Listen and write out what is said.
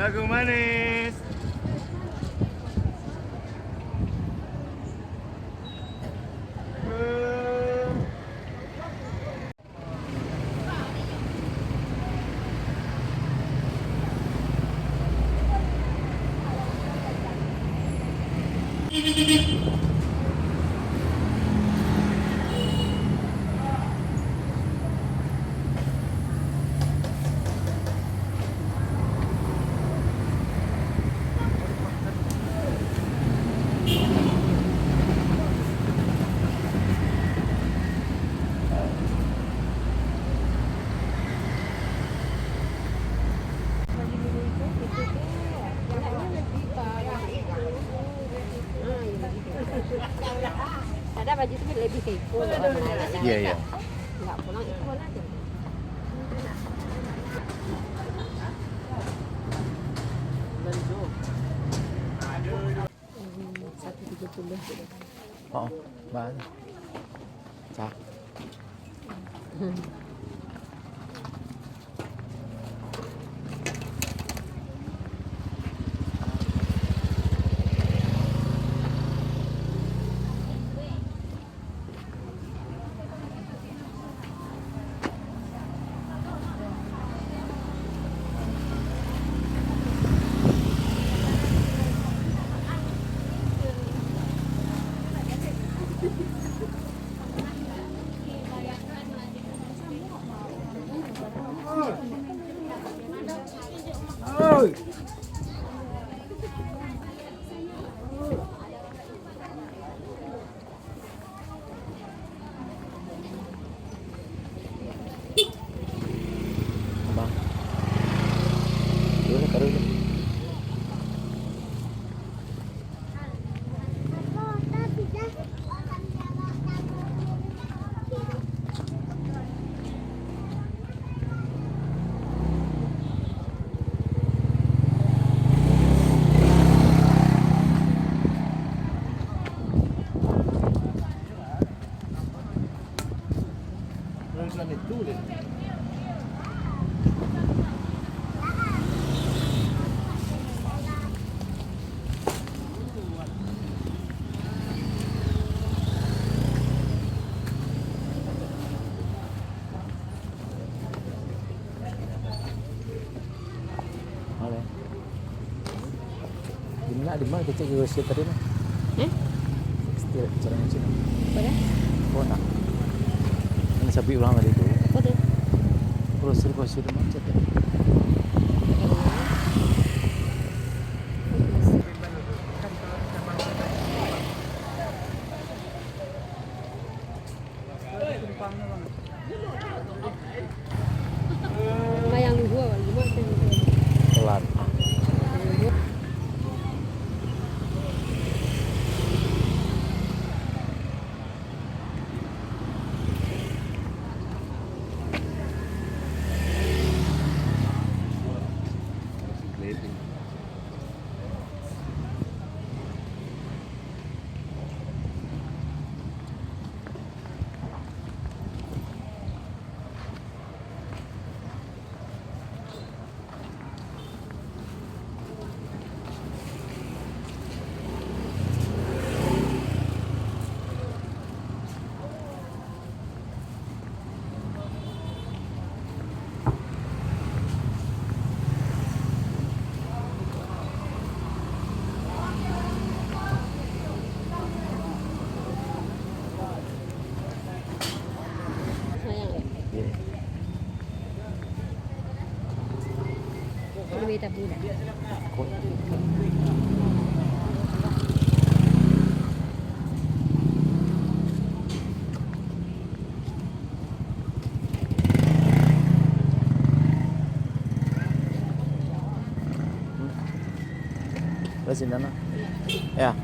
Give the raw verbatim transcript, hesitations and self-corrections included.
Jagung manis. Ada baju tu lebih ke ikut. Iya, iya. Enggak pulang ikut lah. Satu tiga puluh. Oh, mana? Cak. Abang. Dulu, taruh dulu. Di mana, di mana kecek grosir tadi tu? Eh? Tekstil, cara macam ni. Apa dah? Oh, nak. Ini sabi ulang tadi tu. Apa tu? Grosir, grosir tu macam tu. Bayang dua, Bang. Cuma saya pelan. Lah, sini, nah. Ya.